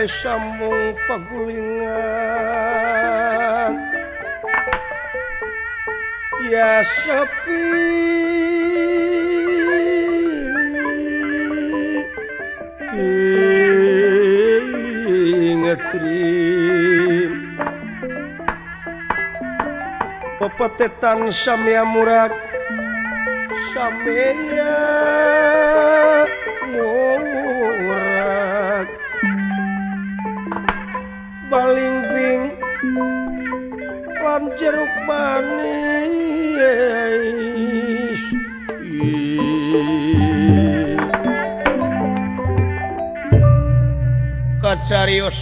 Sambung pagulingan ya sepi ngetrim pepetetan samya murag samya murag balingbing lan jeruk manis. Kacarios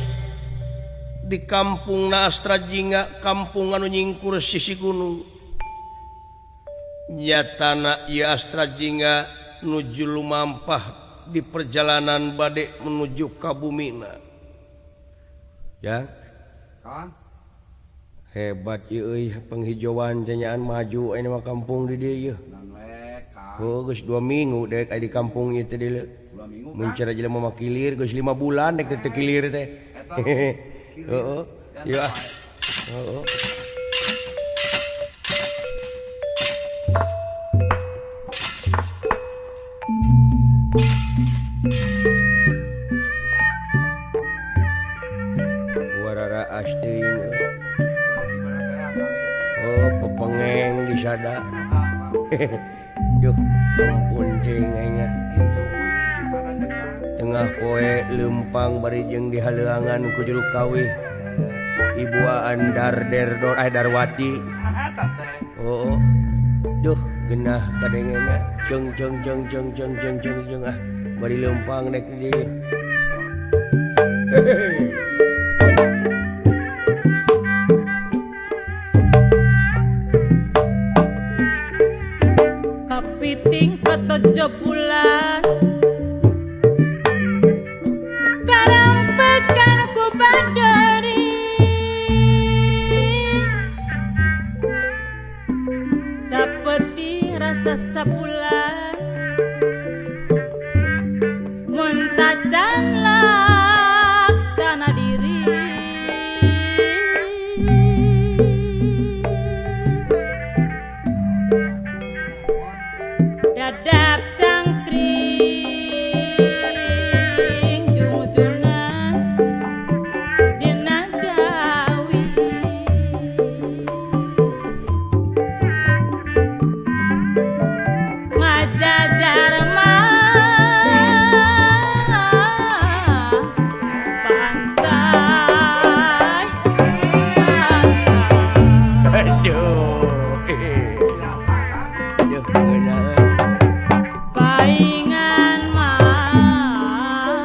di kampung Astra Jingga, kampung anu nyingkur sisi gunung. Nyatana ieu Astra Jingga nuju lumampah di perjalanan bade menuju ka bumina. Ya. Hebat ieu euy penghijauan canyaan maju aya mah kampung di dieu ieu. Oh, geus 2 minggu dek aya di kampung ieu teh deuleu. Mun cara jelema mah kilir geus 5 bulan dek teh kilir teh. Heeh. Ya. Heeh. Warara asting. Oh, pepengeng di sada. Duh, ampun cing aing. Tengah poe lempang bari jeung dihaleuangan ku juru kawih. Ibu Andar Derdor Darwati. Oh, duh, genah kadengena. Jeng jeng jeng jeng jeng jeng jeng jeng ah, bari lempang nek di. Kapiting katojo bulan karampekan ku badari sapeti rasa sabulan mun tacan laksana diri dadap cangkring jujurna dina gawi ngajajar mah pantai. Aduh. Aduh, ngeunah. Paingan mah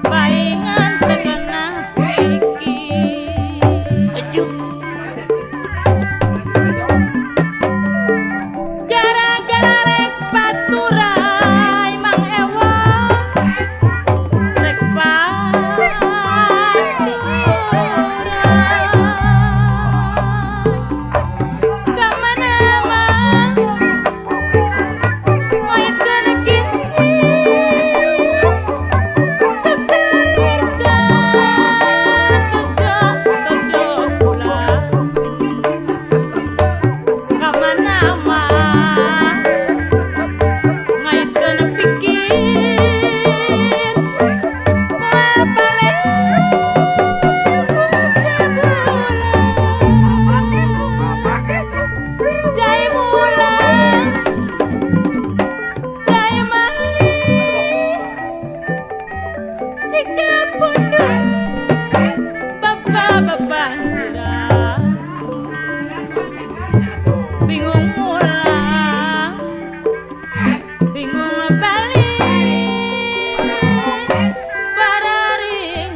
paingan terkena pikir. Aduh. Gara-gara rek paturai Mang Ewa rek paturai kamana mah ngaitkeun kincir tetelir ka tojo bulan kamana mah ngaitkeun pikir moal balik ku sabulan jai mulang jai malih jika pundung bapa-bapa jira bingung mulang bingung balik bararing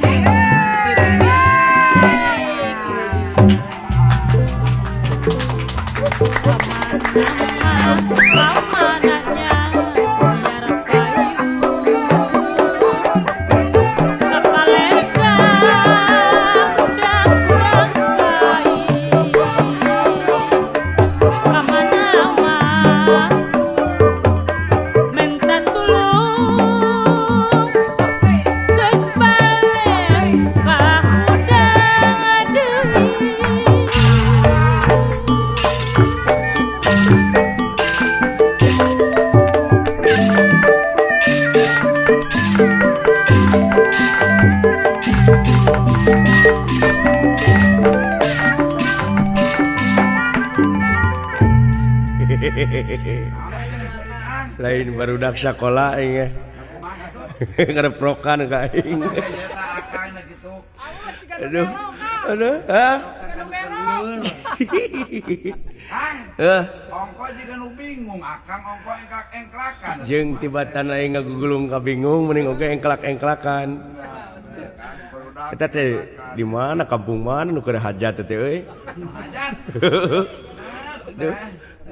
pamananya biar payu kapalega udang-udang kai kamana mah minta tulung geus balik kahudang deui. Lain barudak sakola aing eh. Ngereprokan ka aing. Aduh. Aduh, hah? Heh, Ongko jiga nu bingung, akang ongko engklak-engklakan. Jeung tibatan aing ngagugulung ka bingung mending oge engklak-engklakan. Eta teh di mana kampung mana nu keur hajat teh euy. Hajat. Aduh,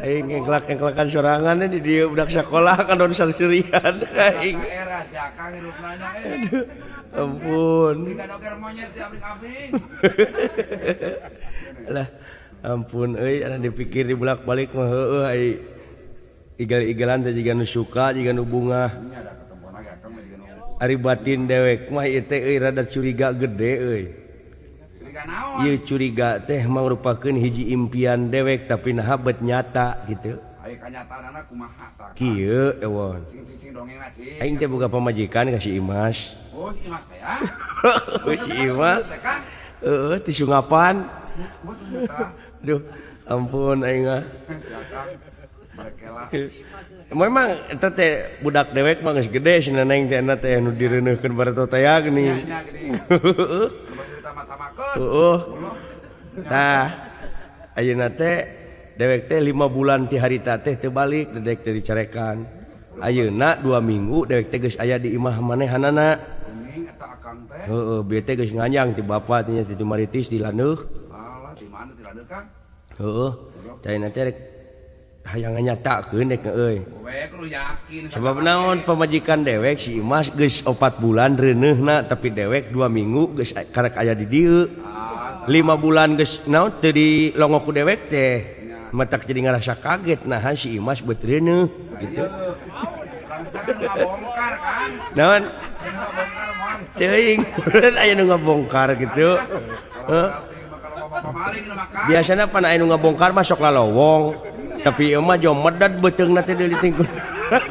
aing engklak-engklakan sorangan di dieu budak sakolah kan don sasurian aing. Era si akang hirupna nya euy. Aduh, ampun. Jiga doger monyet di abing-abing. Lah, ampun euy, anu dipikir dibulak-balik mah heueuh ai igal-igalan teh jiga nu suka jiga nu bungah. Nya da ketempona ge akang mah jiga nu Ari batin dewek mah ieu teh euy rada curiga gede euy. Curiga naon? Ieu curiga teh mangrupakeun hiji impian dewek tapi naha bet nyata gitu. Ai kanyataanana kumaha tah? Kieu ewon. Cing-cing dongengna cing. Aing teh boga pamajikan ka si Imas. Oh, si Imas teh ya. Si Imas. Heeh, ti Sungapan. Duh, ampun aing ah. Memang eta teh budak dewek mah geus gede si Neneng teh eta teh nu direuneuhkeun bareto teh geuning. Heeh. Tah, ayeuna teh dewek teh 5 bulan ti harita teh teu balik, dedek teh dicarekan. Ayeuna 2 minggu dewek teh geus aya di imah manehanana. Heeh, bieu teh geus nganjang ti bapa teh nya ti Maritis di Landeuh. Alah, di mana di Landeuh Kang? Heeh, caina teh rek hayang nyatakeun dek euy. Sebab naon pamajikan dewek si Imas geus 4 bulan reuneuhna tapi dewek 2 minggu geus karek aya di dieu. 5 bulan geus naon teu dilongok ku dewek teh. Matak jadi ngarasa kaget nah si Imas beut reuneuh gitu. Ngabongkar kan? Naon? Teuing, aya nu ngabongkar gitu. Heeh. Biasana pan aya nu ngabongkar mah sok lalowong. Tapi ieu mah jauh medad beuteungna teh deui tingkun. Mata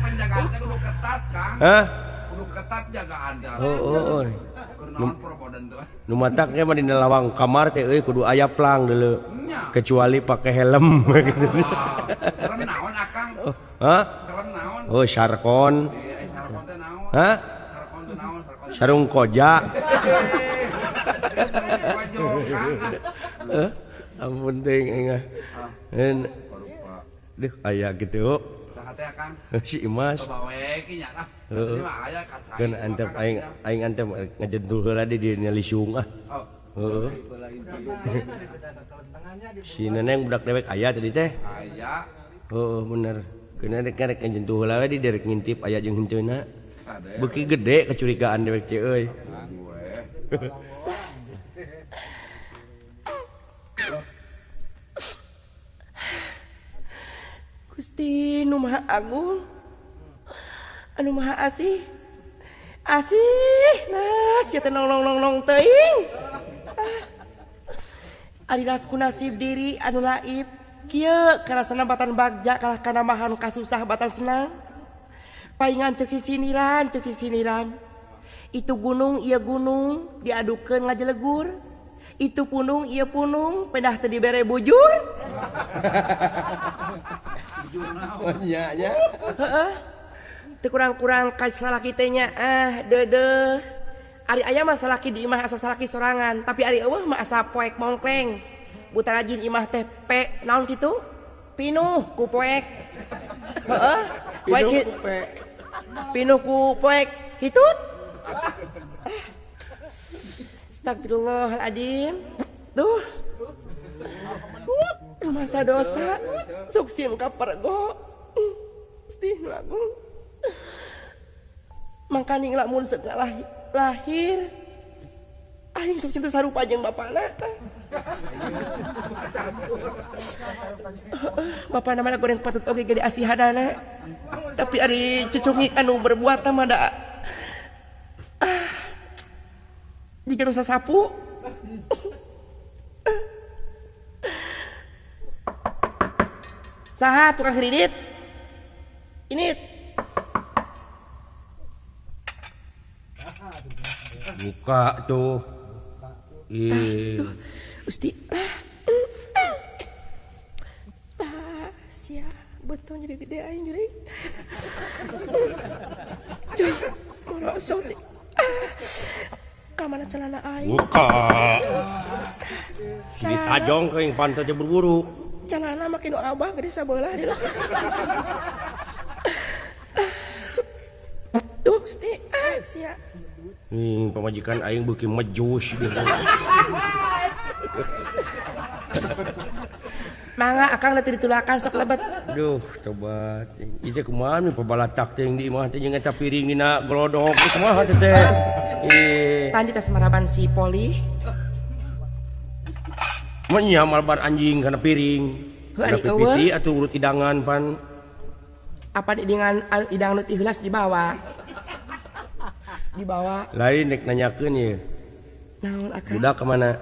penjagaan teh kudu ketat, Kang. Hah? Kudu ketat jagaan teh. Heeh, heeh. Nu matak ge mah dina lawang kamar teh euy kudu aya plang deuleu. Kecuali pakai helm gitu. Helm naon Akang? Hah? Helm naon? Oh, sarkon. Sarkon teh naon? Hah? Sarkon teh naon? Sarkon. Sarung koja. Sarung kojo, Kang. Ampun teuing aing. Duh, aya kitu. Saha teh Kang? Si Imas. Coba we ki nya lah. Heeh. Keun antep aing aing antep ngajentul heula di dieu lisung ah. Heeh. Si Neneng budak dewek aya tadi teh? Aya. Heeh, bener. Keun rek rek ngajentul heula we di derek ngintip aya jeung henceuna. Beuki gede kecurigaan dewek teh euy. Gusti nu Maha Agung anu Maha Asih asih nah sia teh nong-nong-nong teuing ari ku nasib diri anu laib kieu karasana batan bagja kalah kana maha nu kasusah batan senang paingan ceuk sisiniran itu gunung ieu gunung diadukeun ngajelegur itu punung ieu punung pedah teu dibere bujur. Nya nya. Heeh. Teu kurang-kurang ka salaki teh nya ah deudeuh. Ari aya mah salaki di imah asa salaki sorangan, tapi ari eueuh mah asa poek mongkleng. Buta rajin imah teh pe naon kitu? Pinuh ku poek. Heeh. Poek pinuh ku poek hitut. Astagfirullahaladzim. Duh. Masa dosa suksin ka pergo. Gusti nu agung. Mangkaning lamun seuk lahir aing sok cinta sarupa jeung bapana tah. Bapana mah goreng patut oge gede asihadana. Tapi ari cucungik anu berbuat mah da jika nu sasapu. Saha tukang kredit? Ini buka tuh. Ih. Gusti. Tah, sia, betul jadi gede aing jurig. Cuy, merosot. Ka mana celana aing? Buka. Ditajong keuing pantat teh berburu. Celana make nu abah gede sabelah di. Duh, Gusti, sia. Pamajikan aing beuki mejus gitu. Mangga akang teu ditulakan sok lebet. Duh, coba. Ieu teh kumaha nu pabalatak teh di imah teh jeung eta piring dina glodok kumaha teh teh. Tadi tas maraban si Poli. Menya malbar anjing kana piring. Kana pipiti atuh urut hidangan pan. Apa dengan hidangan nu ikhlas dibawa. Dibawa. Lain rek nanyakeun ieu. Naon akang? Budak ka mana?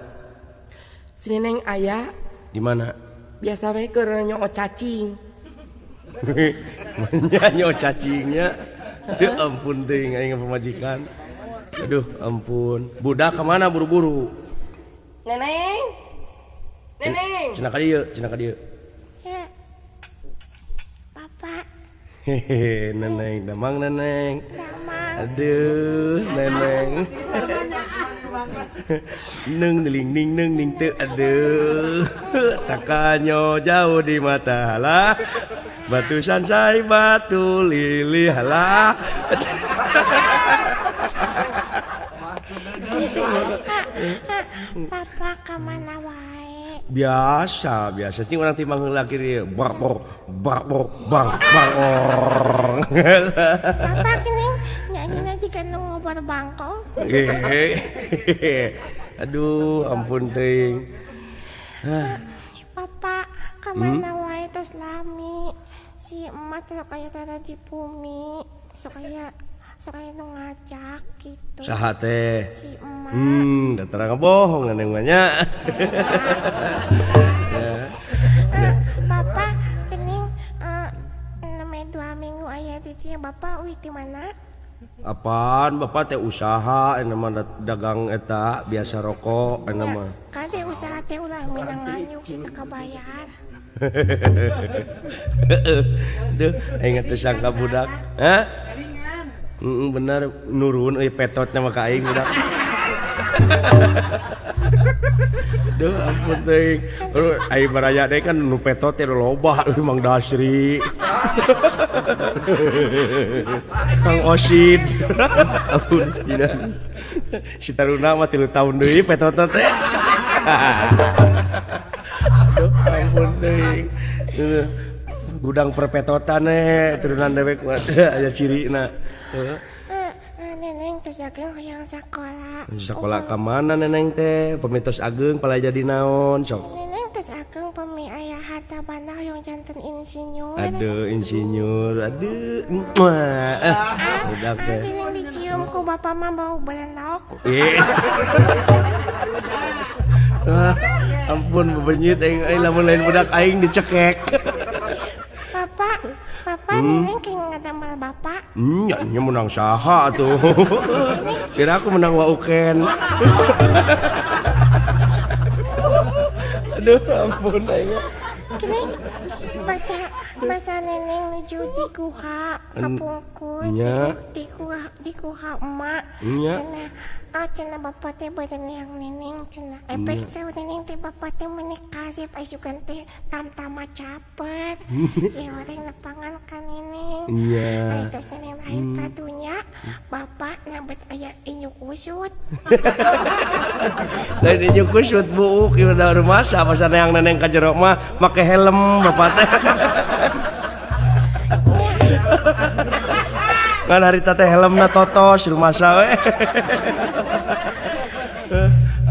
Si Neneng aya. Di mana? Biasa we keur nyoo cacing. Menya nyoo cacingnya. Ya ampun teuing aing pamajikan. Aduh, ampun. Budak ka mana buru-buru? Neneng. Neneng. Cenah ka dieu, cenah ka dieu. Ya. Bapak. Hehehe, Neneng, damang Neneng. Damang. Aduh, Neneng. Neng ning ning neng ning teu aduh. Takanyo jauh di mata lah. Batu sansai batu lili halah. Papa ka mana wae? Biasa, biasa sih orang timbang heula kieu bang bang bang bang. Papa kini nyanyi jika nu ngobor bangkong. Aduh, ampun teuing. Papa ka mana wae tos lami. Si emak teh sok aya tara di bumi, sok aya nu ngajak gitu. Saha teh? Si emak. Da terang bohong neneng mah nya. Bapak kening namanya 2 minggu aya di dieu, Bapak uih di mana? Apaan Bapak teh usaha eta mah dagang eta biasa rokok eta mah. Kan teh usaha teh ulah minang nganyuk si teu kabayar. Duh, aing teh sangka budak. Hah? Bener nurun euy petotna mah ka aing budak. Duh, ampun teuing. Aing baraya deui kan nu petot teh loba euy Mang Dasri. Kang Osid. Ampun Stina. Si Taruna mah 3 tahun deui petotna teh. Aduh, ampun teuing. Gudang perpetotan turunan dewek mah aya cirina. Neneng tos ageng hoyong sakola. Sakola ka mana neneng teh? Pemi tos ageng pala jadi naon sok? Neneng tos ageng pemi aya harta banda hoyong janten insinyur. Aduh insinyur, aduh. Budak teh. Neneng dicium ku bapak mah bau belendok. Ampun bebenyit aing lamun lain budak aing dicekek. Bapak, bapak neneng kayak ngadamel bapak. Nya menang saha atuh. Kira aku menang wauken. Aduh ampun aing. Kini masa neneng nuju di guha kapungkur di guha emak. Cenah cenah bapak teh berenang neneng cenah. Efek saya neneng teh bapak teh menikah sih pasukan teh tamtama capet. Si orang lepangan ka neneng. Iya. Terus neneng lahir ka dunya, bapak nabet aya inyuk usut. Lain inyuk usut buuk ieu da rumasa pasana yang neneng ka jero mah make helm bapak teh. Kan harita teh helmna totos rumasa we.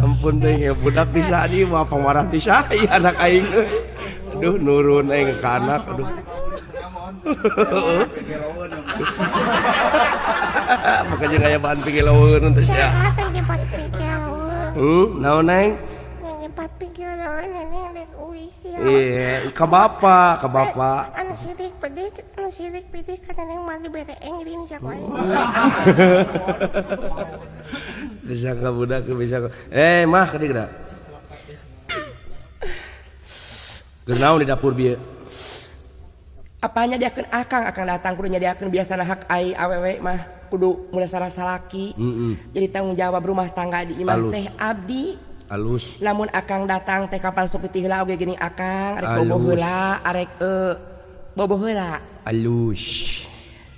Ampun teh ya budak bisa di mah pamarah ti saha anak aing. Aduh nurun aing ka anak aduh. Makanya gaya bahan pigeleueun teh sia. Saha teh nyebat pigeleueun? Naon neng? Nyebat pigeleueun neneng rek uih sia. Iya, ka bapak, ka bapak. Anu sirik pedih, anu sirik pedih ka neneng mah dibere engrin sia ku aing. Bisa ka budak bisa. Mah ka dieu geura. Keur naon di dapur bieu? Apanya diakeun akang, akang datang kudu nyadiakeun biasana hak ai awewe mah kudu mulai salaki. Jadi tanggung jawab rumah tangga di imah teh abdi. Alus. Lamun akang datang teh kapan sok titih heula oge geuning akang arek bobo heula, arek bobo heula. Alus.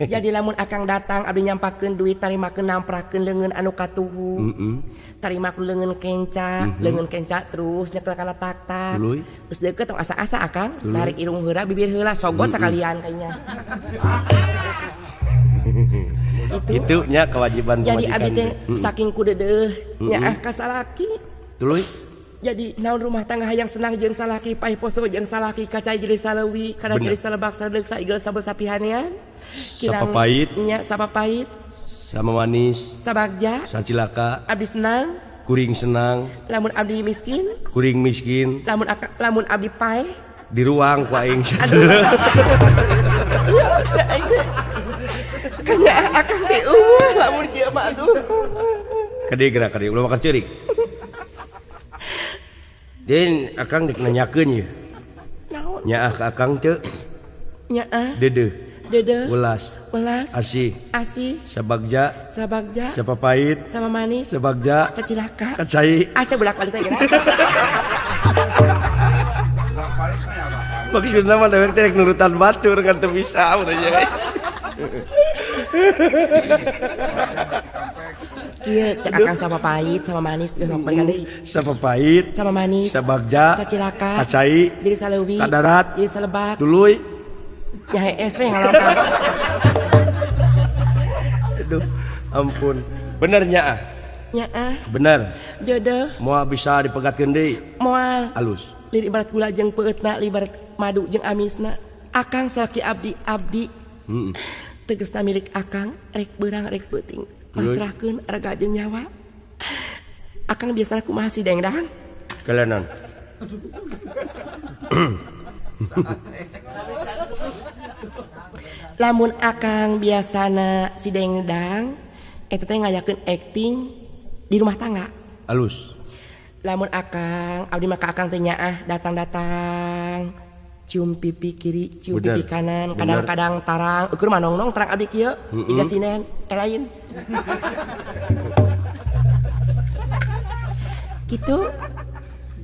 Jadi lamun akang datang abdi nyampakeun duit tarimakeun namprakeun leungeun anu katuhu. Tarimakeun leungeun kenca, leungeun kenca terus nyekel kana tak-tak. Terus deukeut tong asa-asa akang, tarik irung heula, bibir heula, sogot sekalian kayaknya. Itu nya kewajiban. Jadi abdi teh saking kudeudeuh nya ka salaki. Tuluy. Jadi naon rumah tangga hayang senang jeung salaki, paeh poso jeung salaki, kacai jadi salewi, kada jadi salebak saledeuk saigel sabel sapihanean. Sapapait nya sapapait sama manis sabagja sacilaka abdi senang kuring senang lamun abdi miskin kuring miskin lamun lamun abdi paeh di ruang ku aing. Kanya akang teh eueuh lamun kieu mah atuh. Kade geura kade ulah makan ceurik. Den akang dek nanyakeun ieu. Naon? Nyaah ka akang teu? Nyaah. Deudeuh. Dede, welas, welas, asih, asih, sabagja, sabagja, sapapait, sama manis, sabagja, sacilaka, kacai, asa bolak balik lagi. Bolak balik mah ya. Maksudna mah dewek teh rek nurutan batur kan teu bisa urang nya. Kieu cek akang sama pahit sama manis geus sok balikan deui. Sama pahit, sama manis, sabagja, sacilaka, kacai, jadi saleuwi, kadarat, jadi salebak, tuluy. Nya hees we ngalongkang. Aduh, ampun. Bener nya ah? Nya ah. Bener. Jodoh. Moal bisa dipegatkeun deui. Moal. Alus. Lir ibarat gula jeung peueutna, ibarat madu jeung amisna. Akang salaki abdi, abdi. Heeh. Tegasna milik akang, rek beurang rek peuting. Pasrahkeun raga jeung nyawa. Akang biasana kumaha si dengdang? Kalenan. Lamun akang biasana si dengdang eta teh ngayakeun acting di rumah tangga. Alus. Lamun akang abdi mah ka akang teh nyaah datang-datang cium pipi kiri, cium bener, pipi kanan, kadang-kadang tarang, ukur mah nongnong tarang abdi kieu, iga sinen, lain. Gitu.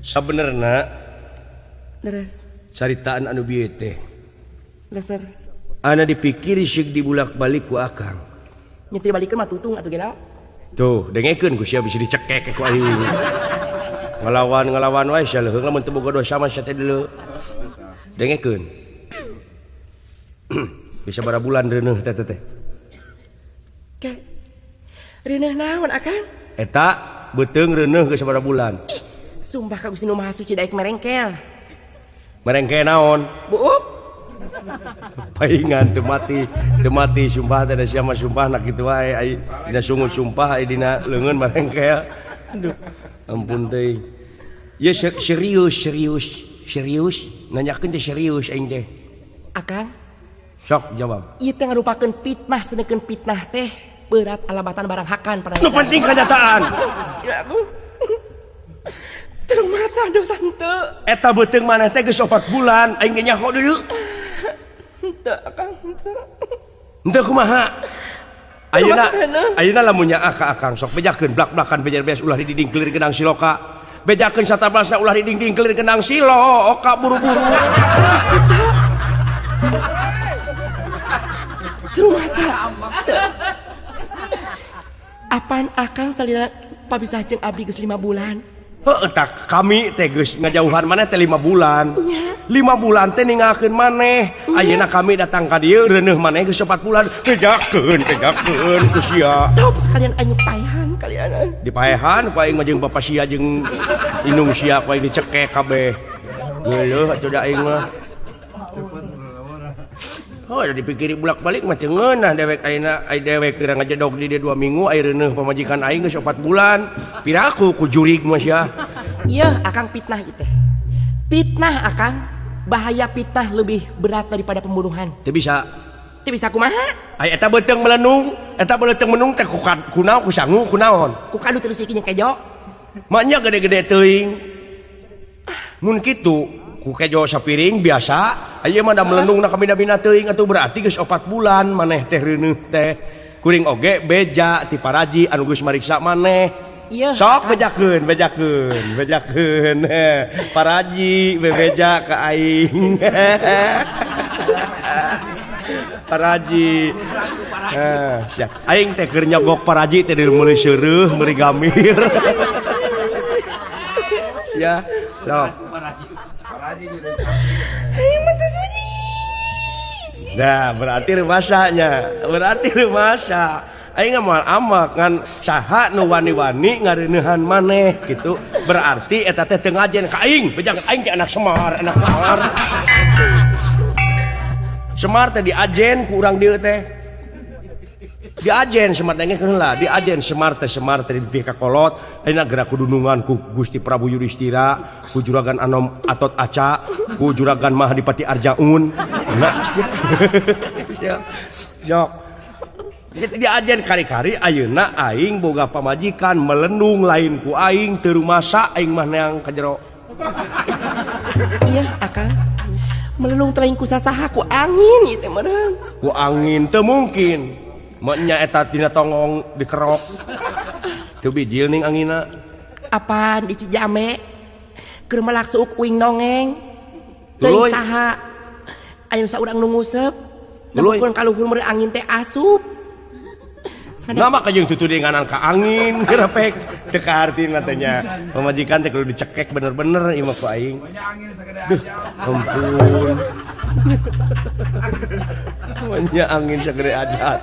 Sabenerna leres. Caritaan anu bieu teh. Leser. Ana dipikir sieuk dibulak-balik ku akang. Nya teu dibalikeun mah tutung atuh gela. Tuh, dengekeun ku sia bisa dicekek ku aing. Ngalawan-ngalawan wae sia leuheung lamun teu boga dosa mah sia teh deuleu. Dengekeun. Bisa bara bulan reuneuh teh teh. Ke. Reuneuh naon akang? Eta beuteung reuneuh geus sabaraha bulan. Ih, sumpah ka Gusti Nu Maha Suci daek merengkel. Merengkel naon? Buuk. Paingan teu mati sumpah teh da sia mah sumpahna kitu wae ai dina sungut sumpah ai dina leungeun merengkel. Aduh, ampun teuing. Ye serius serius serius nanyakeun teh serius aing teh. Akang? Sok jawab. Ieu teh ngarupakeun fitnah senekeun fitnah teh berat alabatan barang hakan pada. Nu penting kenyataan. Ya aku. Termasa dosa henteu. Eta beuteung maneh teh geus 4 bulan aing ge nyaho deui. Henteu akang henteu. Henteu kumaha? Ayeuna ayeuna lamun nyaah ka akang sok bejakeun blak-blakan bejer-beres ulah diding kelir genang siloka. Bejakeun satablasna ulah diding kelir genang siloka buru-buru. Termasa. Apaan akang salila papisah jeung abdi geus 5 bulan. Heuh tah kami teh geus ngajauhan maneh teh 5 bulan. Nya. 5 bulan teh ninggalkeun maneh. Ayeuna kami datang ka dieu reuneuh maneh geus 4 bulan. Bejakeun bejakeun ku sia. Top sekalian aing paehan kalian. Dipaehan ku aing mah jeung bapa sia jeung indung sia ku aing dicekek kabeh. Geuleuh atuh da aing mah. Oh, da dipikir bolak-balik mah teu ngeunah dewek ayeuna ai dewek geura ngajedog di dieu 2 minggu ai reuneuh pamajikan aing geus 4 bulan. Piraku ku jurig mah sia. Ieu akang fitnah ieu teh. Fitnah akang, bahaya fitnah lebih berat daripada pembunuhan. Teu bisa. Teu bisa kumaha? Ai eta beuteung melenung, eta beuteung menung teh ku kunaon ku sangu kunaon? Ku kadu terus iki jeung kejo. Maknya gede-gede teuing. Mun kitu ku kejo sapiring biasa, ayeuna mah da melendung na kabina-bina teuing atuh berarti geus 4 bulan maneh teh reuneuh teh. Kuring oge beja ti paraji anu geus mariksa maneh. Ieu sok bejakeun bejakeun bejakeun. Paraji bebeja ka aing. Paraji. Siap. Aing teh keur nyogok paraji teh meuli seureuh meuli gamir. Ya, sok. Nah, berarti rumasanya, berarti rumasa. Aing moal amak ngan saha nu wani-wani ngareuneuhan maneh gitu. Berarti eta teh teu ngajen ka aing, bejakeun aing teh anak Semar, anak Semar. Semar teh diajen ku urang dieu teh. Diajen Semar teh heula, diajen Semar teh dipih ka kolot, ayeuna geura kudunungan ku Gusti Prabu Yudhistira, ku Juragan Anom Atot Aca, ku Juragan Mahadipati Arjaun. Nah, siap. Sok. Diajen kari-kari ayeuna aing boga pamajikan melendung lain ku aing teu rumasa aing mah neang ka jero. Iya, akang. Melendung teh lain ku sasaha ku angin ieu teh meureun. Ku angin teu mungkin. Maknya eta tina tonggong dikerok. Teu bijil ning angina. Apaan di Cijame? Keur melak suuk uing nongeng. Teuing saha aya nu saurang nu nguseup. Nempokeun ka luhur meureun angin teh asup. Nama kajeng tutudinganan ka angin gerepek teu kahartina teh nya. Pamajikan teh kudu dicekek bener-bener ieu mah ku aing. Duh, ampun. Banyak angin segede ajat.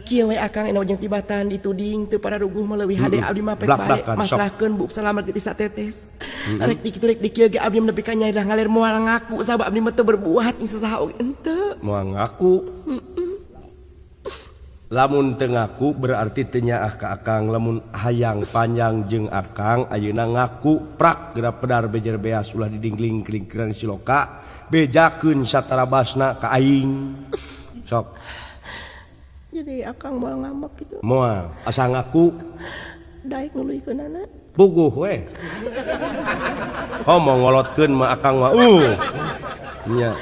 Kieu we akang ena jeung tibatan dituding teu pararuguh mah leuwih hade abdi mah pek bae masrahkeun buk salamet geus satetes. Rek dikitu rek dikieu ge abdi nepi ka nyairah ngalir moal ngaku sabab abdi mah teu berbuat ing sasaha oge henteu. Moal ngaku. Lamun teu ngaku berarti teu nyaah ka akang, lamun hayang panjang jeung akang ayeuna ngaku prak geura pedar bejer beas ulah didingling-kelingkeran siloka bejakeun satarabasna ka aing. Sok. Jadi akang moal ngambek gitu. Moal, asa ngaku. Daek nuluykeunana. Puguh we. Oh mau ngolotkeun mah akang mah. Nya.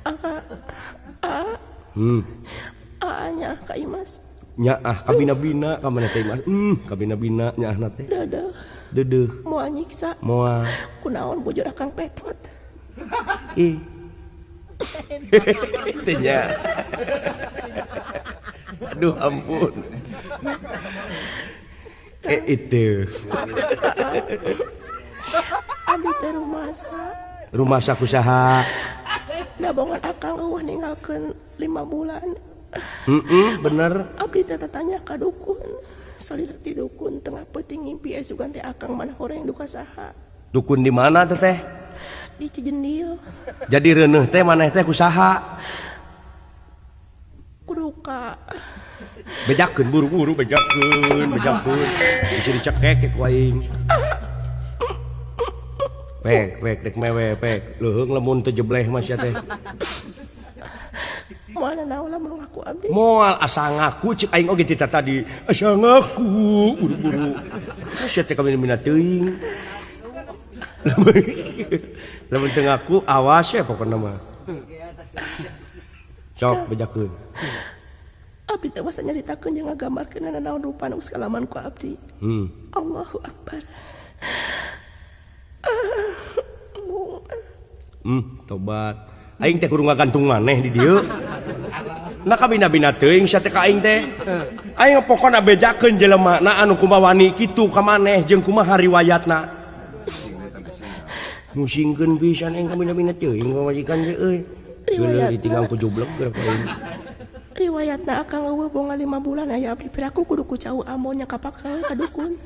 Akang. Nya ka Imas. Nyaah kabina-bina ka maneh teh Imas. Kabina-bina nyaahna teh. Dedeuh. Dedeuh. Moal nyiksa. Moal. Kunaon bujur akang petot. Ih. Teh nya. Aduh ampun. Itu. Abi teh rumasa. Rumasa ku saha? Dabongan akang eueuh ninggalkeun 5 bulan. Bener. Abdi teh tatanya ka dukun. Salira ti dukun tengah peuting ngimpi asugan teh akang mana horeng duka saha. Dukun di mana teh? Di Cijendil. Jadi reuneuh teh maneh teh ku saha? Kuduka. Bejakeun buru-buru bejakeun, bejakeun. Bisa dicekek ku aing. Pek, pek dek mewe pek. Leuheung lamun teu jebleh mah sia teh. Moal naon lamun ngaku abdi. Moal asa ngaku ceuk aing oge tita tadi. Asa ngaku buru-buru. Sia teh kabina-bina teuing. Lamun teu ngaku awas ya pokona mah. Sok bejakeun. Abdi teh wasa nyaritakeun jeung ngagambarkeun naon rupana geus kalaman ku abdi. Allahu akbar. Tobat. Aing teh kudu ngagantung maneh di dieu. Nah kabina-bina teuing sia teh ka aing teh. Aing pokona bejakeun jelema na anu kumaha wani kitu ka maneh jeung kumaha riwayatna. Musingkeun pisan aing kabina-bina teuing pamajikan teh euy. Geuleuh ditinggal ku jublek geura ku aing. Riwayatna akang eueuh bonga 5 bulan aya abdi piraku kudu ku cau amon nya kapaksa we ka dukun.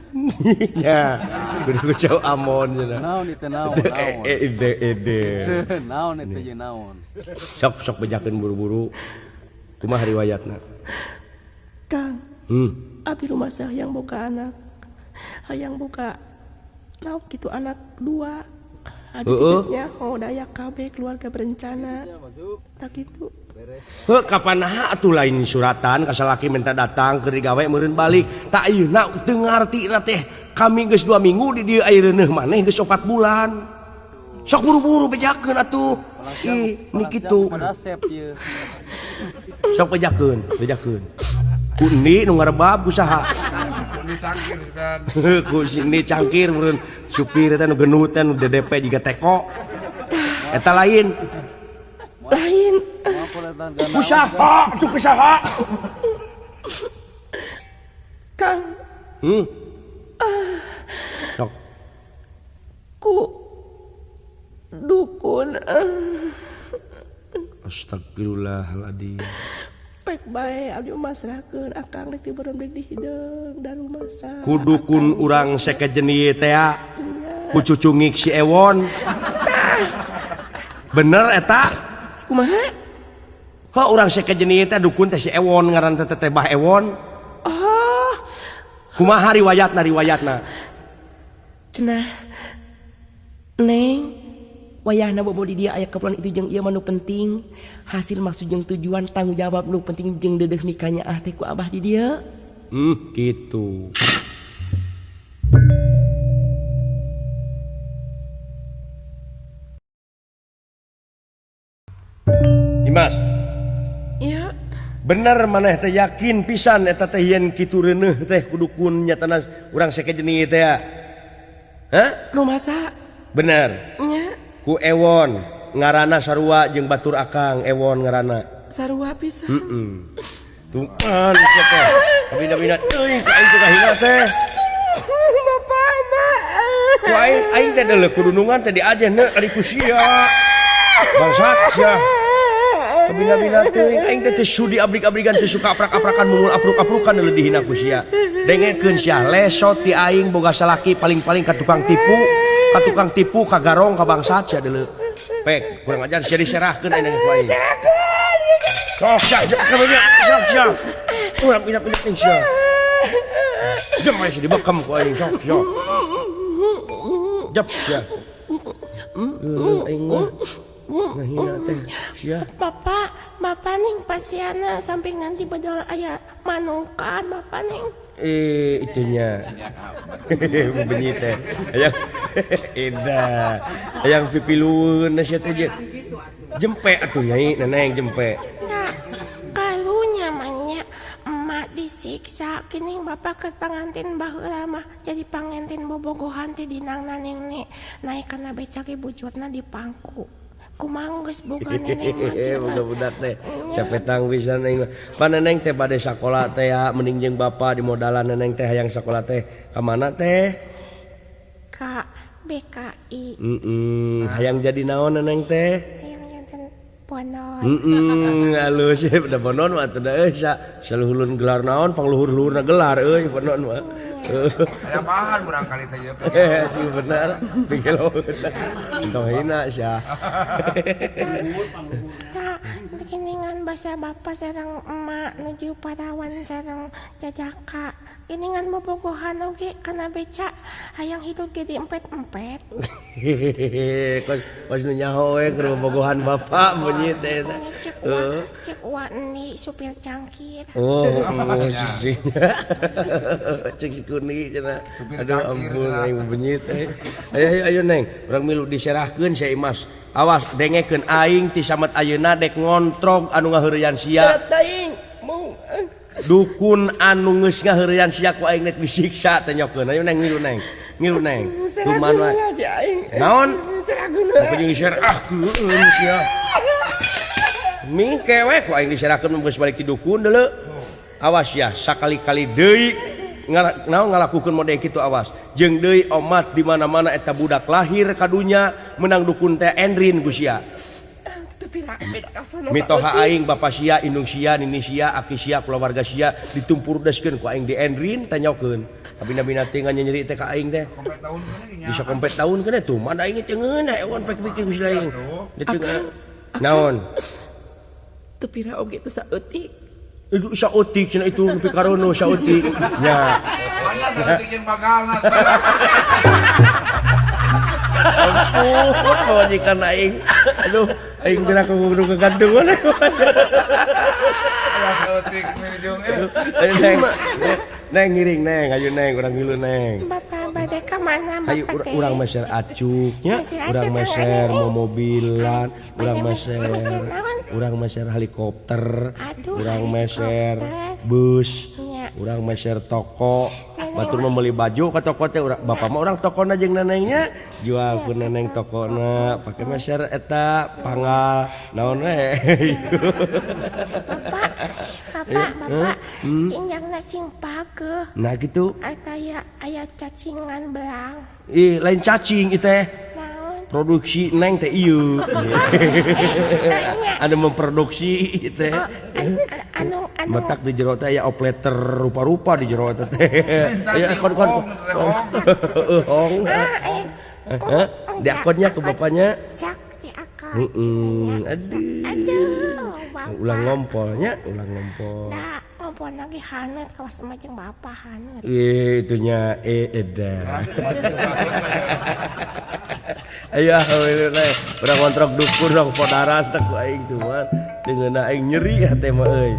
Nya, kudu ku cau amon cenah. Naon ieu teh naon? Ide. Naon ieu teh jeung naon? Sok sok bejakeun buru-buru. Kumaha riwayatna? Kang. Abdi rumasa hayang boga anak. Hayang boga naon kitu anak 2. Abdi geus nyaho daya kabeh keluarga berencana. Tak kitu. Heuh kapan naha atuh lain suratan ka salaki minta datang keur digawe meureun balik. Tak ayeuna teu ngarti na teh kami geus 2 minggu di dieu aya reuneuh maneh geus 4 bulan. Sok buru-buru bejakeun atuh. Ih, ni kitu. Sok bejakeun, bejakeun. Ku endi nu ngarebab ku saha? Ku cangkir kan. Ku sini cangkir meureun supir eta nu genut teh nu DDP jiga teko. Eta lain. Lain. Kusaha tuh kusaha. Kang. Sok. Ku dukun. Astagfirullahaladzim. Pek bae abdi masrahkeun akang rek teu beureum di hideung da rumasa. Ku dukun urang sekejen ieu teh. Ku cucungik si Ewon. Bener eta? Kumaha? Heuh urang sekejen ieu teh dukun teh si Ewon ngaran teh teh Bah Ewon. Oh. Kumaha riwayatna riwayatna? Cenah. Neng, wayahna bobo di dia aya keperluan itu jeung ieu mah nu penting. Hasil maksud jeung tujuan tanggung jawab nu penting jeung deudeuh nikahnya ah teh ku abah di dieu. Kitu. Dimas. Iya. Bener maneh teh yakin pisan eta teh yen kitu reuneuh teh ku dukun nyatana urang sekejen ieu teh. Hah? Rumasa. Bener. Nya. Ku Ewon ngarana sarua jeung batur akang Ewon ngarana. Sarua pisan. Heeh. Tumpan sia teh. Kabina-bina teuing ku aing teh kahina teh. Bapak mah. Ku aing aing teh deuleuh kudunungan teh diajen ari ku sia. Bangsat sia. Kabina-bina teuing aing teh teu sudi abrik-abrigan teu suka aprak-aprakan mungul apruk-aprukan deuleuh dihina ku sia. Dengekeun sia lesot ti aing boga salaki paling-paling ka tukang tipu, ka tukang tipu ka garong ka bangsat sia deuleuh. Pek kurang ajar sia diserahkeun aing ku aing. Sok sia sok sia. Urang pindah-pindah teh sia. Jep sia dibekem ku aing sok sia. Jep sia. Aing mah ngahina teh sia. Bapak, bapak ning pasiana samping nanti bedol aya manukan bapak ning. Itunya. Benyi teh. Hayang edah. Hayang pipilueun sia teh. Jempe atuh nyai neneng jempe. Nah, kalunya mah emak disiksa kini bapak ke pangantin baheula mah jadi pangantin bobogohan teh dinangna nene naik kana becak bujutna di pangku. Kumaha geus boga neneng mah boga budak teh capetang pisan aing mah. Pan neneng teh bade sakola teh ya mending jeung bapa di modalan neneng teh hayang sakola teh ka mana teh? Ka BKI. Heeh, hayang jadi naon neneng teh? Hayang janten bonon. Heeh, alus da bonon mah teh da euy saluhurun gelar naon pangluhur-luhurna gelar euy bonon mah. Aya bahan barangkali teh ieu. Sih bener, pikir entong hina sia. Tah, kiningan basa bapa sareng emak nuju parawan sareng jajaka. Kiningan bobogohan oge kana beca hayang hidup ge diempet-empet. Kos kos nu nyaho we keur bobogohan bapak bunyi teh. Cek wa ni supir cangkir. Oh, sih. Cek si Kuni cenah. Aduh ampun aing bunyi teh. Ayo ayo ayo neng, urang milu diserahkeun sia Imas. Awas dengekeun aing ti samet ayeuna dek ngontrog anu ngaheureyan sia. Dukun anu geus ngaheureyan sia ku aing nek disiksa teh nyokeun. Ayo neng ngilu neng. Ngilu neng. Kuman wae. Naon? Aku jeung diserahkeun sia. Mingke we ku aing diserahkeun geus balik ti dukun deuleu. Awas ya sakali-kali deui naon ngalakukeun mode kitu awas. Jeung deui omat di mana-mana eta budak lahir ka dunya menang dukun teh endrin ku sia. Mitoha aing bapa sia, indung sia, nini sia, aki sia, kulawarga sia ditumpurdeskeun ku aing di endrin tanyokeun. Abina-bina teh nyeri teh ka aing teh. Bisa kompet tahun keneh tuh, mah da aing teh ngeunah ewan pek pikir ku si aing. Naon? Teu pira oge teu saeutik. Itu saeutik cenah itu pikarono saeutik. Nya. Banyak saeutik jeung bagalna. Ampun pamajikan aing. Aduh, aing geura kudu kegantungan. Saeutik mijung eh. Neng, neng ngiring neng, ayo neng urang ngilu neng. Bapak bade ka mana bapak Ayo teh? Urang meser acuknya, urang meser momobilan, urang meser urang meser helikopter, urang meser bus, urang meser toko. Batur mah meuli baju ka toko teh urang bapak mah urang tokona jeung nenengnya, jual ku neneng tokona, pake meser eta panggal naon we. Bapak, bapak, bapak, sinjangna sing pageuh. Nah gitu. Aya aya cacingan belang. Ih, lain cacing ieu teh. Produksi neng teh ieu. Anu memproduksi ieu teh. Anu matak di jero teh aya opleter rupa-rupa di jero teh. Aya kon-kon. Hong. Hah? Diakonnya ke bapaknya. Sak diakon. Heeh. Aduh. Ulang ngompolnya, ulang ngompol. Nah, ngompol lagi hanet kawas emak jeung bapak hanet. Ih, itunya edan. Ayo neng, urang ngontrok dukun dong podaran teh ku aing cuman teu ngeunah aing nyeri hate mah euy.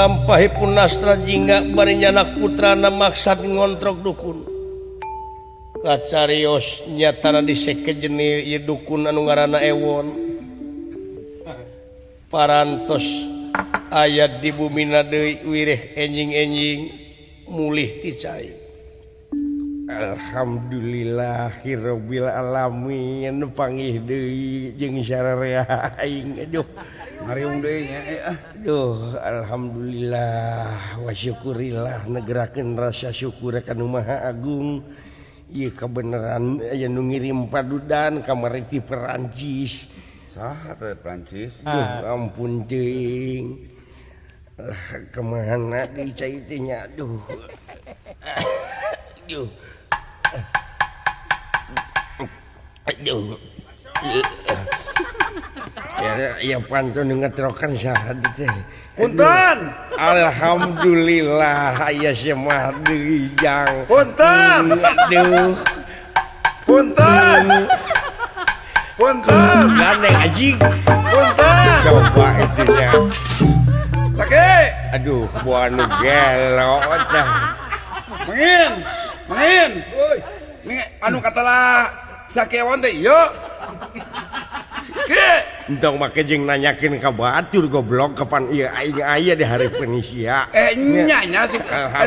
Lampahipun Nastra Jingga bari nyanak putrana maksad ngontrok dukun. Kacarios nyatana disekejeni ieu dukun anu ngaranna Ewon. Parantos aya di bumina deui wireh enjing-enjing mulih ti cai. Alhamdulillahirabbil alamin panggih deui jeung sararea aing aduh. Ngariung deui nya aduh alhamdulillah wa syukurillah negerakeun rasa syukur ka Nu Maha Agung. Ieu kabeneran aya nu ngirim padudan kamari ti Perancis. Saha teh Perancis? Duh ampun teuing. Lah kemana deui cai teh nya aduh. Aduh. Aduh. Ya, ya pantun ngetrokan saha teh. Punten. Alhamdulillah aya semah deui jang. Punten. Aduh. Punten. Punten. Gandeng anjing. Punten. Coba itunya. Sakit. Aduh, buah nu gelo tah. Mengin. Mengin. Nih anu katalah sakewon teh ieu. Ki. Entong make jeung nanyakeun ka batur goblok kapan ieu aing aya di hareupeun sia. Nya nya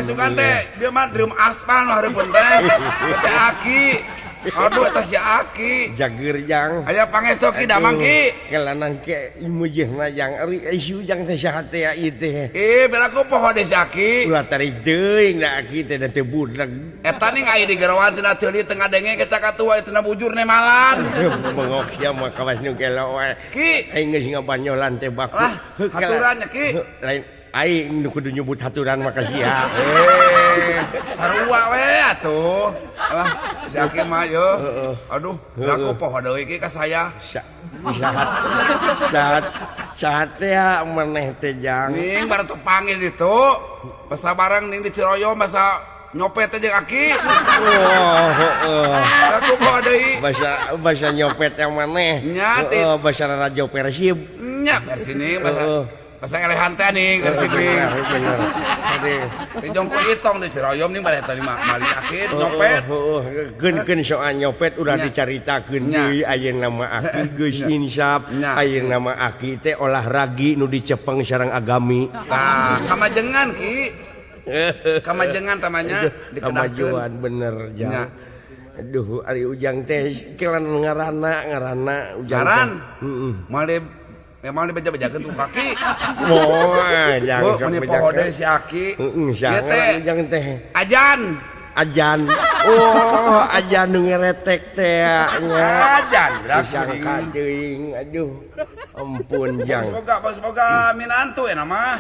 sugan teh dia mah drum aspal nu hareupeun teh. Teh aki. Aduh eta si aki. Jager jang. Aya pangestu ki damang ki. Kelanang ke mujehna jang ari isu jang teh saha teh ieu teh. Beraku poho deui si aki. Ulah tarik teuing da aki teh da teu budak. Eta ning aya di gerawan cenah ceuli teu ngadenge ke cakatua cenah bujur nemalan. Bengok sia mah kawas nu gelo wae. Ki aing geus ngabanyolan teh baku. Lah, haturan nya ki. Lain aing nu kudu nyebut haturan mah ka sia. Sarua we atuh. Alah, si aki mah ye. Aduh, aku poho deui ki ka saya. Saat teh maneh teh jang. Ning baru tepanggil ditu. Basa bareng ning di Ciroyom basa nyopet teh jeung aki. Oh, heeh. Aku poho deui. Basa nyopet yang maneh. Nya heeh, basa rajo Persib. Nya Persib ning basa. Basa elehan teh ning Persib ning. Bener. Aduh. Di jongko itong di Ciroyom ning bari eta mah mali aki nyopet. Heeh, geun-geun soal nyopet ulah dicaritakeun deui ayeuna mah aki geus insaf, ayeuna mah aki teh olahragi nu dicepeng sareng agami. Tah, kamajengan ki. Kamajengan tamanya kamajuan bener jang. Aduh, ari Ujang teh kelan ngaranna Ujang. Ngaran? Heeh. Moal memang dibeja-bejakeun tuh kaki. Oh, jangan meni poho deui si aki. Heeh, jangan teh. Ajan. Ajan. Oh, ajan nu ngeretek teh nya. Ajan disangka teuing. Aduh. Ampun jang. Geus boga minantu ya mah.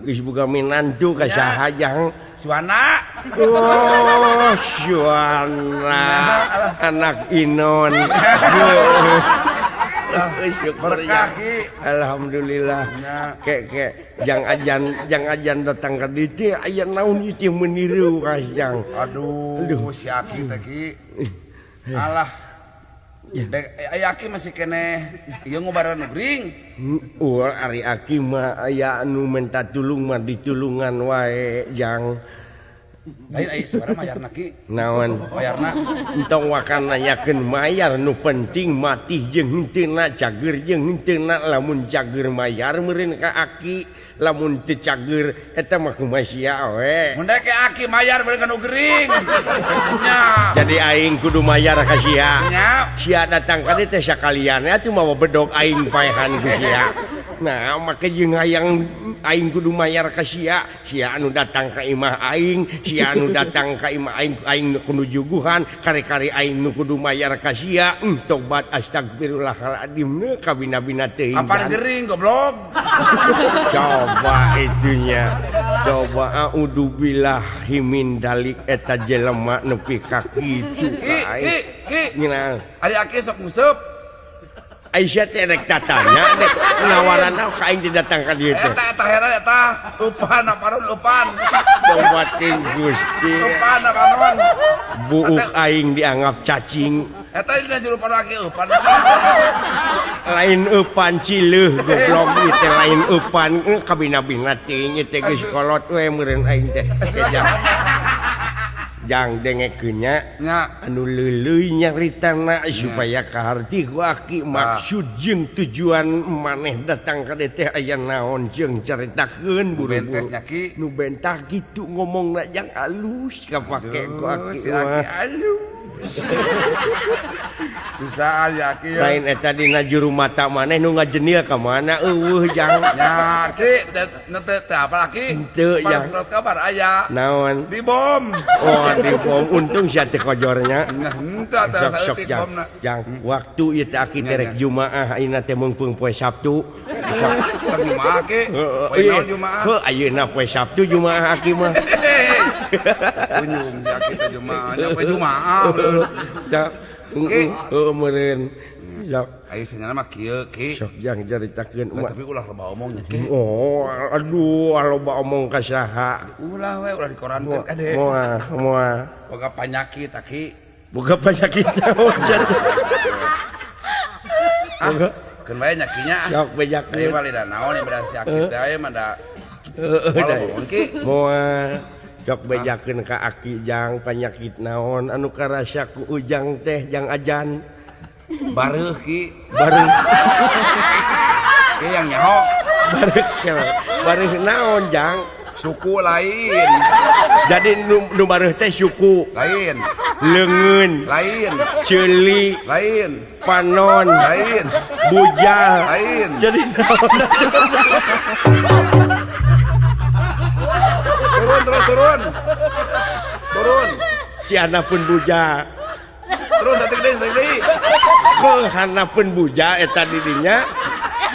Geus boga minantu ka saha jang? Suana. Oh, Suana. Anak Inon. Berkah ki. Alhamdulillah. Kek jang ajan datang ka dieu aya naon ieu teh meniru ka jang. Aduh, si aki teh ki. Alah. Aya aki masih keneh ieu ngobaran nu gering. Ari aki mah aya anu menta tulung mah ditulungan wae jang. Lain aya sabaraha mayarna ki? Naon? Mayarna entong wakan nanyakeun mayar nu penting matih jeung henteuna cager jeung henteuna lamun cager mayar meureun ka aki lamun teu cager eta mah kumaha sia we. Mun dek aki mayar meureun ka nu gering. Nya. Jadi aing kudu mayar ka sia. Nya. Sia datang ka dieu teh sakalian atuh mawa bedog aing paehan ku sia. Nah, make jeung hayang aing kudu mayar ka sia, sia anu datang ka imah aing, sia anu datang ka imah aing, aing nu kudu juguhan, kari-kari aing nu kudu mayar ka sia. Tobat astagfirullahaladzim nu kabina-bina teuing. Apaan gering goblok? Coba itunya. Coba a'udzubillahi min dalik eta jelema nepi ka kitu ka aing. Ki, Ngeunah. Ari aki sok nguseup. Aisyah teh rek tatanya rek nawaran ka aing teh datang ka dieu teh. Eta eta heran eta upan aparon upan. Tobat ting Gusti. Upan aparon. Buuk aing dianggap cacing. Eta dina juru aki upan. Lain eupan cileuh goblok ieu teh lain eupan kabina-bina teuing ieu teh geus kolot we meureun aing teh. Jang dengekeun nya anu leuleuy nyaritana supaya kaharti ku aki maksud jeung tujuan maneh datang ka dieu teh aya naon jeung caritakeun buru-buru. Nu bentah kitu ngomongna jang alus kapake ku aki mah. Bisa ya ki. Lain eta dina juru mata maneh nu ngajenil ka mana eueuh jang. Ya ki teu teu apa ki? Henteu jang. Surat kabar aya. Naon? Di bom. Oh di bom untung sia teu kojornya. Henteu teh saeutik bomna. Jang waktu ieu teh aki teh rek Jumaah ayeuna teh meungpeung poe Sabtu. Sok Jumaah ki. Poe naon Jumaah? Heuh ayeuna poe Sabtu Jumaah aki mah. Kunyung si aki teh Jumaah nya poe Jumaah. Ki heuh meureun. Sok aya senyana mah kieu ki. Sok jang caritakeun ulah tapi ulah loba omong nya ki. Oh aduh loba omong ka saha. Ulah we ulah dikorankeun kade. Moal moal. Boga panyakit aki. Boga panyakit naon sia teh. Ah, keun bae nya ki nya. Sok bejakeun. Ieu mah lida naon ieu si aki teh aya mah da. Heeh. Moal. Sok bejakeun ka aki jang panyakit naon anu karasa ku ujang teh jang ajan. Bareuh ki. Bareuh. Ki yang nyaho. Bareuh bareuh naon jang? Suku lain. Jadi nu bareuh teh suku lain. Leungeun lain. Ceuli lain. Panon lain. Bujal lain. Jadi naon? Turun terus turun. Turun. Ciana pun buja. Terus saeutik deui, Keuh hana pun buja eta didinya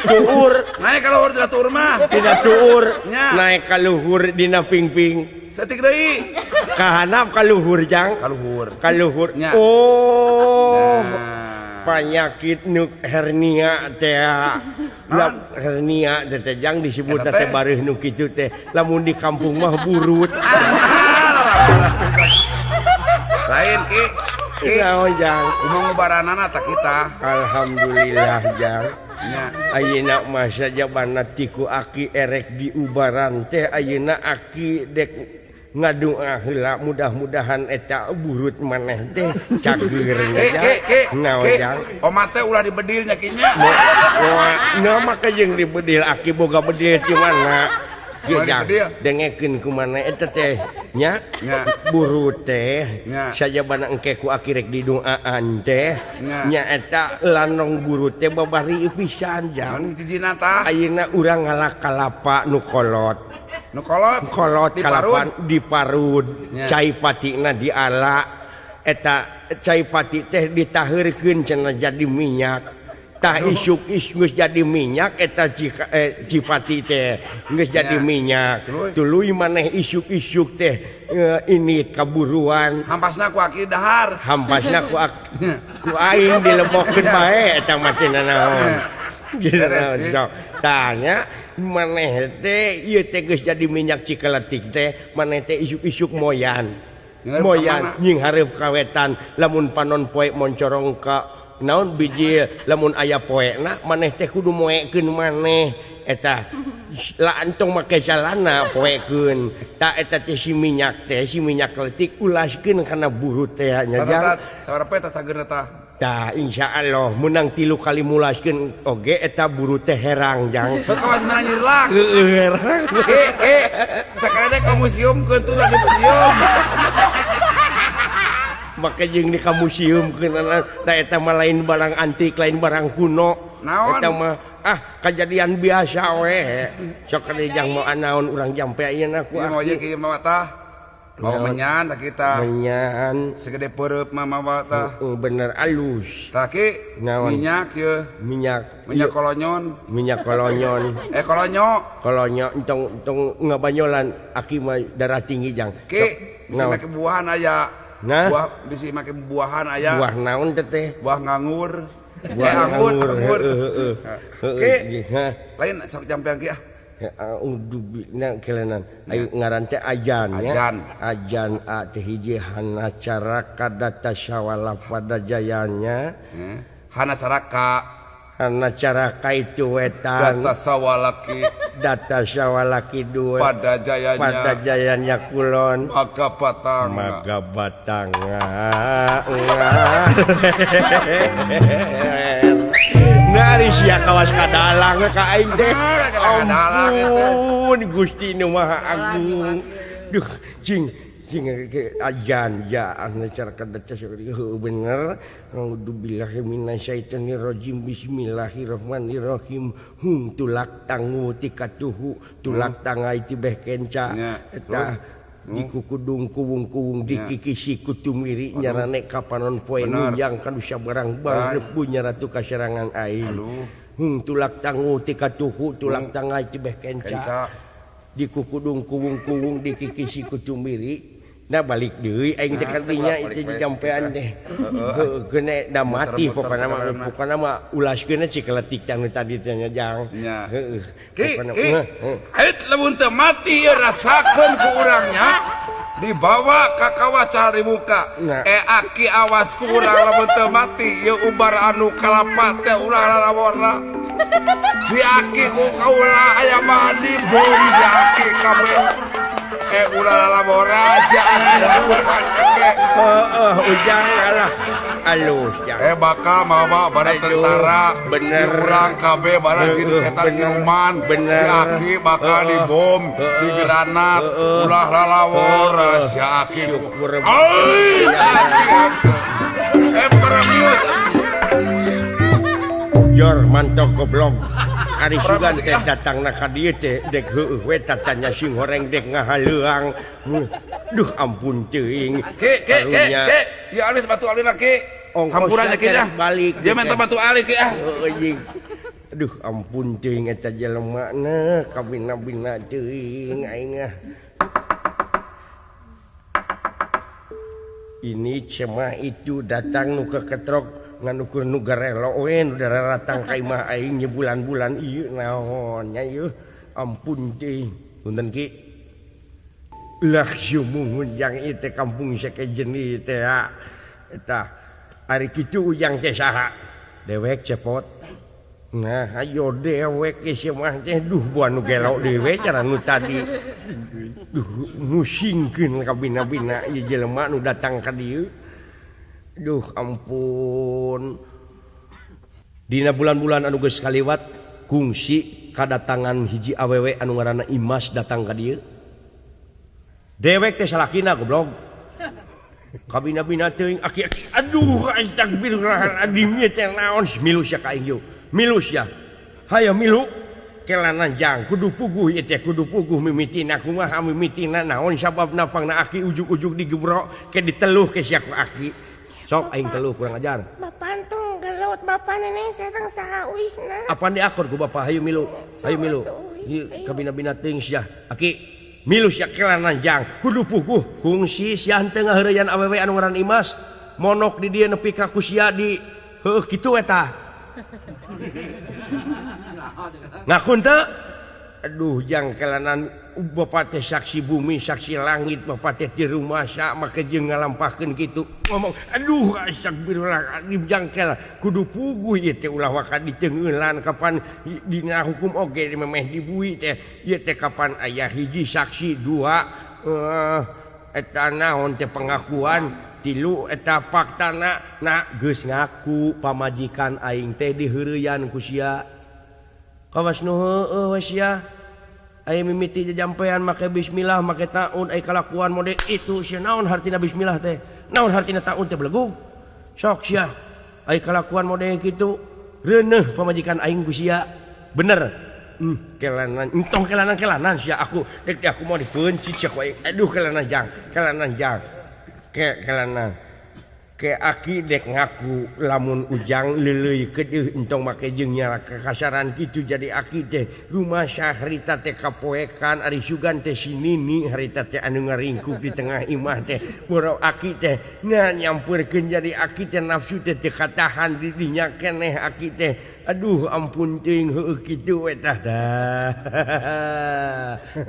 tuur. Naik ka luhur tidak tuur mah. Tidak tuur. Nya. Naik ka luhur dina pingping. Saeutik deui. Ka handap ka luhur jang. Ka luhur. Ka luhur. Nya. Oh. Nah. Panyakit nu hernia teh. Hernia teh jang disebut teh bareuh nu kitu teh. Lamun di kampung mah burut. Lain ki. Naon jang? Kumaha ngubaranana tah kita. Alhamdulillah jang. Nya. Ayeuna mah sajabana ti ku aki erek diubaran teh ayeuna aki dek ngadoa heula mudah-mudahan eta burut maneh teh cager nya. Naon jang? Omat teh ulah dibedil nya ki nya. Moal mah jeung dibedil aki boga bedil ti mana? Jang dengekeun ku mana eta teh nya burut teh sajabana engke ku aki rek didoaan teh nya eta lanong burut teh babari pisan jang. Ayeuna urang ngalak kalapa nu kolot. Nu kolot? Kolot kalapa diparud, cai patina diala eta cai pati teh ditaheurkeun cenah jadi minyak. Tah isuk geus jadi minyak eta cipati teh geus jadi minyak. Tuluy maneh isuk-isuk teh ini kaburuan. Hampasna ku aki dahar. Hampasna ku ku aing dilebokeun bae eta mah teh nanaon. Tanya maneh teh ieu teh geus jadi minyak cikeletik teh maneh teh isuk-isuk moyan. Moyan nying hareup kawetan lamun panon poe moncorong ka naon biji lamun aya poena maneh teh kudu moekeun maneh eta laantong make calana poekeun ta eta teh si minyak kletik ulaskeun kana burut teh nya jang sabaraha poe tah cageurna tah tah insyaallah meunang 3 kali mulaskeun oge eta burut teh herang jang heuh kawas menang nyirlak heueuh herang sakali teh ka museum keun tuh di museum make jeung di ka museum keun da eta mah lain barang antik lain barang kuno naon eta mah ah kejadian biasa we sok kade jang mau anaon urang jampe ayeuna ku ieu mah kieu mah tah mau menyan tah kita menyan segede peureub mah mawa tah bener alus tah ki minyak ye minyak minyak kolonyon minyak kolonyon kolonyo kolonyo entong entong ngabanyolan aki mah darah tinggi jang ki bisi make buahan aya. Nah, buah bisi make buahan aya. Buah naon teh? Buah nganggur. Buah anggur. Heeh. Heeh. Lain sok jampean ki ah. Udubina kelenan. Ayo ngaran teh ajan nya. Ajan. Ajan a teh hiji hana caraka data sawala pada jayanya. Hana caraka. Ana cara kaitu wetan data sawalaki data sawalaki dua pada jayanya kulon maga batang maga batanga. Nari sia kawas kadalang ka aing teh. Ampun Gusti nu Maha Agung. Duh cing cing ajan ja ana cara kada bener. A'udzubillahi minasyaitonirrajim. Bismillahirrahmanirrahim. Hum tulak tangu tikatuhu tulak tangai tibeh kenca eta dikukudung kuwung-kuwung dikikisi kutumiri nyarane kapanon poe nunjang kanusa barang bang rebu nyaratu kaserangan aing. Hum tulak tangu tikatuhu tulak tangai tibeh kenca dikukudung kuwung-kuwung dikikisi kutumiri. Nah balik deui aing teh kadinya itu jampean teh. Heuh geune da mati pokona mah ulaskeun cikeletik tang tadi teh nya jang. Heuh. Ait lamun teu mati ieu rasakeun ku urang nya dibawa ka kawah cari muka. Aki awas ku urang lamun teu mati ieu ubar anu kalapa teh urang lalaworna. Si aki ku kaula aya mah dibom si aki kabeh. Ulah lalabora si aki heeh ujang alah alus jang. Bakal mawa bara tentara bener urang kabeh bara eta siluman bener si aki bakal dibom digranat ulah lalawora si aki. Jor mantok goblok. Ari sugan teh datang na ka dieu teh dek heueuh we tatanya sing horeng dek ngahaleuang. Duh ampun teuing. Ki ki ki ki. Ieu alis batu alina ki. Hampura nya ki dah. Balik. Dia minta batu ali ki ah. Heueuh jeung. Aduh ampun teuing eta jelema na kabina-bina teuing aing ah. Ini cemah itu datang nu keketrok nganukur nu garelo we nu daratang ka imah aing bulan-bulan ieu naon nya ieu ampun teuing punten ki lah sumuhun jang ieu teh kampung sekejen ieu teh eta ari kitu ujang teh saha dewek cepot nah ayo dewek ieu mah teh duh buah nu gelo dewe cara nu tadi duh musingkeun ka bina-bina ieu jelema nu datang ka dieu. Duh ampun. Dina bulan-bulan anu geus kaliwat kungsi kadatangan hiji awewe anu ngaranna Imas datang ka dieu. Dewek teh salakina goblok. Kabina-bina teuing aki-aki aduh astagfirullahaladzim ieu teh naon milu sia ka aing yeuh. Milu sia. Hayo milu kelanan jang kudu puguh ieu teh kudu puguh mimitina kumaha mimitina naon sababna pangna aki ujug-ujug digebrok ke diteluh ke sia ku aki. Sok aing teluh kurang ajar. Bapak tong gelut bapak neneng sareng saha uihna. Apaan diakur ku bapak hayu milu. Hayu milu. Ieu kabina-bina teuing sia. Aki milu sia kelanan jang kudu puguh kungsi sia henteu ngaheureyan awewe anu ngaran Imas. Monok di dieu nepi ka ku sia di heueuh kitu eta. Ngaku teu? Aduh jang kelanan bapak teh saksi bumi saksi langit bapak teh di rumah sak make jeung ngalampahkeun kitu ngomong aduh astagfirullahaladzim jangkel kudu puguh ieu teh ulah waka diteungeulan kapan dina hukum oge memeh dibui teh ieu teh kapan aya hiji saksi dua eta naon teh pengakuan tilu eta faktana na geus ngaku pamajikan aing teh diheureyan ku sia kawas nu heueuh we sia. Aya mimiti jajampean make bismillah make taun aya kalakuan mode itu sia naon hartina bismillah teh naon hartina taun teh belegug sok sia aya kalakuan mode kitu reuneuh pamajikan aing ku sia bener kelanan entong kelanan sia aku dek aku mau dipeunci sia ku aing aduh kelanan jang ke kelanan ke aki dek ngaku lamun ujang leuleuy keudeuh entong make jeung nyala kakasaran kitu jadi aki teh rumasa harita teh kapoekan ari sugan teh si nini harita teh anu ngaringkuk di tengah imah teh boro aki teh nya nyampeurkeun jadi aki teh nafsu teh teu katahan di dinya keneh aki teh aduh ampun teuing heueuh kitu we tah dah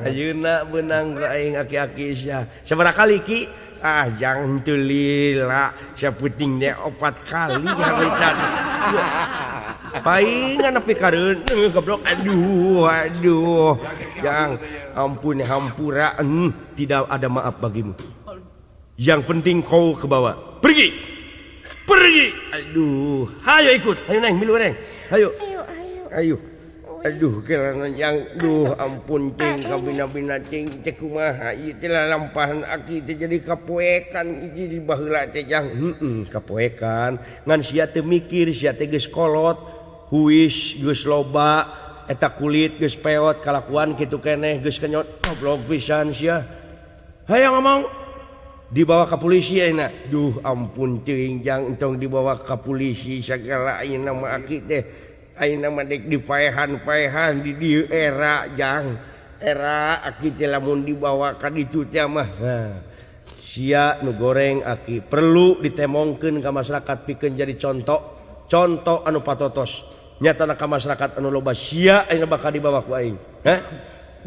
ayeuna beunang ku aing aki-aki sia sabaraha kali ki ah jangan tulila saputing deh 4 kali harita. Paingan nepi ka reuneuh goblok. Aduh, aduh. Yang ampun hampura, tidak ada maaf bagimu. Yang penting kau ke bawah. Pergi. Pergi. Aduh, hayo ikut. Ayo neng, milu neng. Ayo. Ayo, ayo. Ayo. Aduh, kelana yang duh ampun cing kabina-bina cing teh kumaha ieu teh lalampahan aki teh jadi kapoekan hiji di baheula teh jang. Heeh, kapoekan. Ngan sia teu mikir, sia teh geus kolot, huis geus loba, eta kulit geus peot kalakuan kitu keneh geus kenyot goblok pisan sia. Hayang ngomong dibawa ke polisi ayeuna. Duh ampun cing jang entong dibawa ke polisi sagala ayeuna mah aki teh. Ayeuna mah dek dipaehan-paehan di dieu era jang. Era aki teh lamun dibawa ka ditu teh mah. Sia nu goreng aki perlu ditemongkeun ka masyarakat pikeun jadi contoh, contoh anu patotos. Nyatana ka masyarakat anu loba sia ayeuna bakal dibawa ku aing. Hah?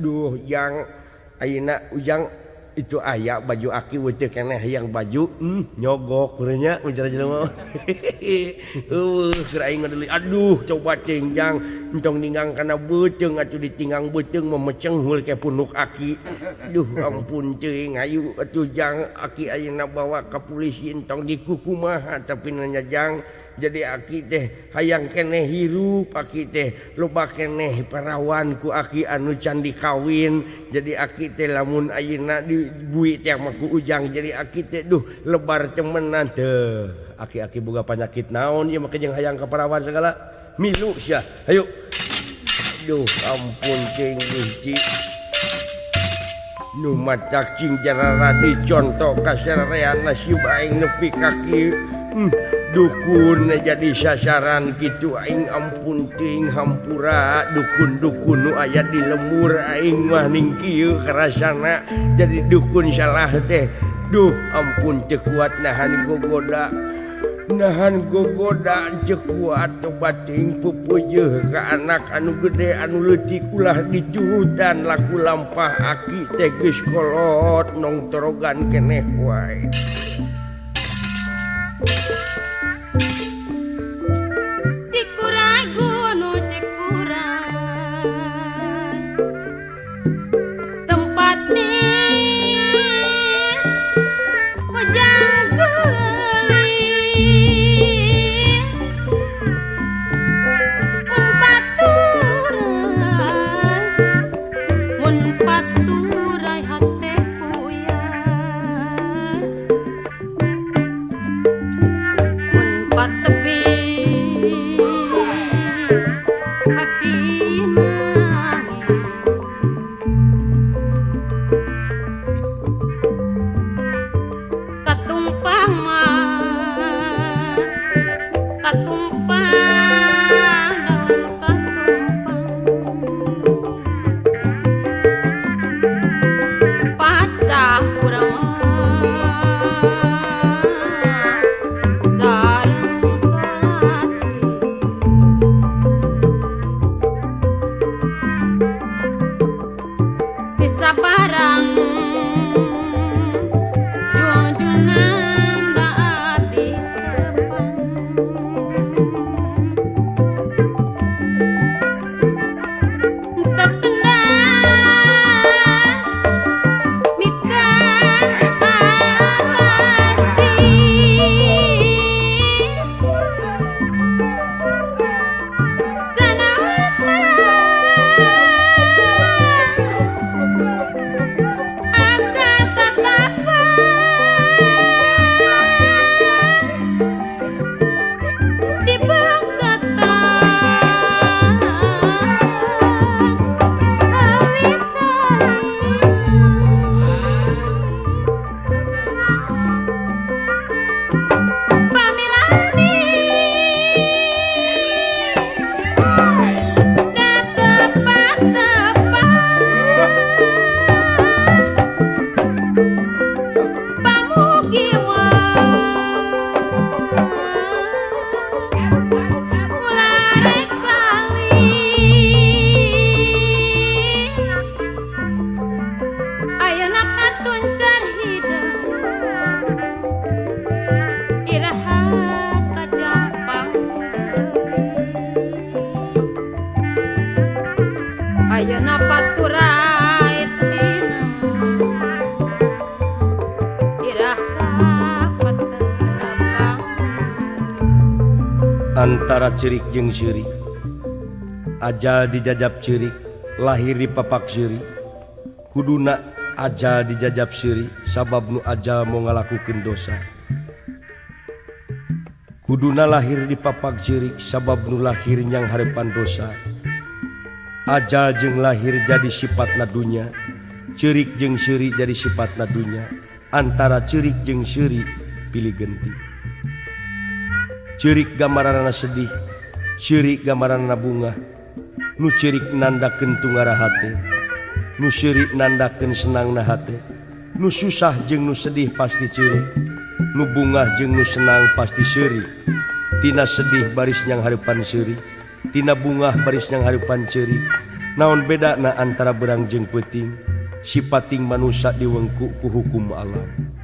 Duh jang ayeuna ujang itu aya baju aki weuteuk keneh hayang baju nyogok urangnya ujar jelema. Eueuh keur aing ngadeuli aduh coba cing jang entong ninggang kana beuteung atuh ditinggang beuteung memeceng heul ke punuk aki. Duh ampun cing ayu atuh jang aki ayeuna bawa ka polisi entong dikukumaha tapi nanya jang jadi aki teh hayang keneh hirup aki teh loba keneh parawan ku aki anu can dikawin jadi aki teh lamun ayeuna dibui teh mah ku ujang jadi aki teh duh lebar cemenan teh aki-aki boga panyakit naon ieu mah jeung hayang ka parawan segala milu sia ayo duh ampun cing hiji nu matak cing jararadi contoh ka sarean nasib aing nepi ka kieu. Dukun jadi sasaran gitu aing ampun ting hampura dukun-dukun nu aya di lembur aing mah ning kieu karasana jadi dukun salah teh duh ampun teu kuat nahan gogoda teu kuat coba ting pupuyeuh ka anak anu gede anu leutik ulah dicurutan laku lampah aki teh geus kolot nongtorogan keneh wae. Haturai tina irah patepang. Antara cerik jeung seuri, ajal dijajab ceurik, lahir di papak seuri. Kuduna ajal dijajab seuri sabab nu ajal mau ngalakukeun dosa. Kuduna lahir di papak ceurik sabab nu lahir nyang harepan dosa. Ajal jeung lahir jadi sifatna dunya, ceurik jeung seuri jadi sifatna dunya. Antara ceurik jeung seuri pilih genti. Ceurik gambaranna sedih, ceurik gambaranna bunga. Nu ceurik nandakeun tungara hate, nu seurik nandakeun senangna hate. Nu susah jeung nu sedih pasti ceurik, nu bungah jeung nu senang pasti seuri. Tina sedih baris nyang hareupan seuri, tina bungah baris nyang hareupan ceurik. Naon bedana antara berang jeung peuting? Sipating manusa diwengku ku hukum alam.